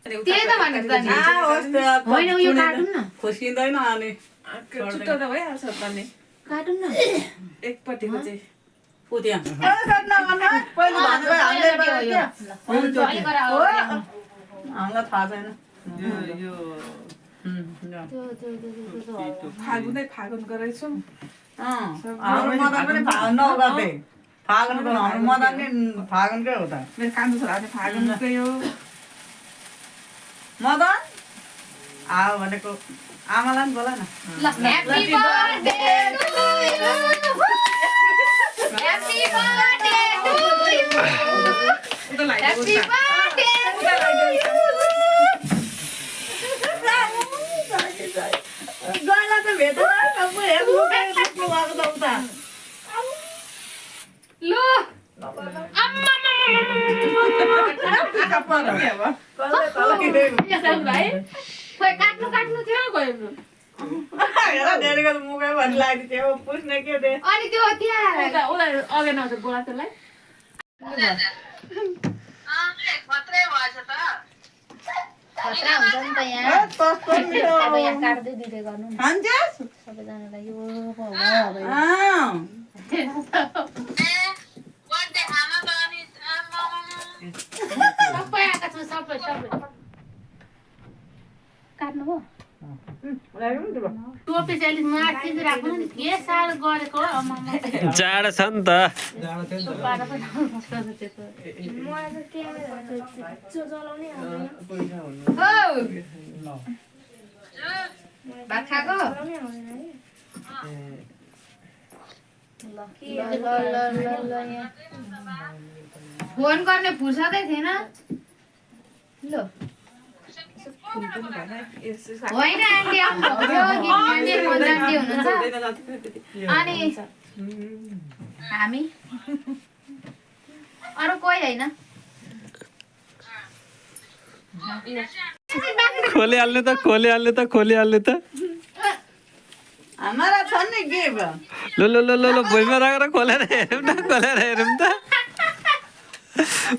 त्यही त भनेको त नि होइन यो काटुन न खुस्किँदैन अनि छुट्टो त भइहाल्छ त नि काटुन न एकपट्टिको चाहिँ पुत्या हामीलाई थाहा छैन फागुनको रहेछौँ हाम्रो मदन पनि फागुन नगर्दै फागुनको हाम्रो मदन नि फागुनकै हो त मेरो कान्छो छोराले फागुनकै हो मदन आऊ भनेको आमालाई पनि बोला न ल happy birthday to you happy birthday to you happy birthday to you गला त भेट्दैन सबै हेर्नु भएको त उता ल अम्मा खोइ काट्नु थियो गयो हेरेको मुखै भन्नु लाग्थ्यो पुस्ने के दे अनि त्यो त्यहाँ उसलाई अगेन हजुर बोला त्यसलाई खतरा हुन्छ नि त यहाँ अब यहाँ काट्दै दिँदै गर्नु न सबैजनालाई यो सबै आएका छौँ सबै काट्नु हो टोपी चाहिँ अलिक माथि राख्नु नि के साह्रो गरेको हो आमामा जाडो छ नि त भात खाएको फोन गर्ने फुर्सदै थिएन ल होइन आन्टी आउनुभयो आन्टी हुनुहुन्छ अनि हामी अरू कोही होइन खोलिहाल्ने त हमारा छ नि गिफ्ट ल भुइँमा राखेर खोलेर हेरौँ त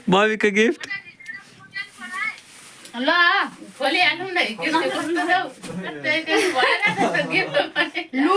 मम्मीको गिफ्ट ल खोलिहाल्नु न लु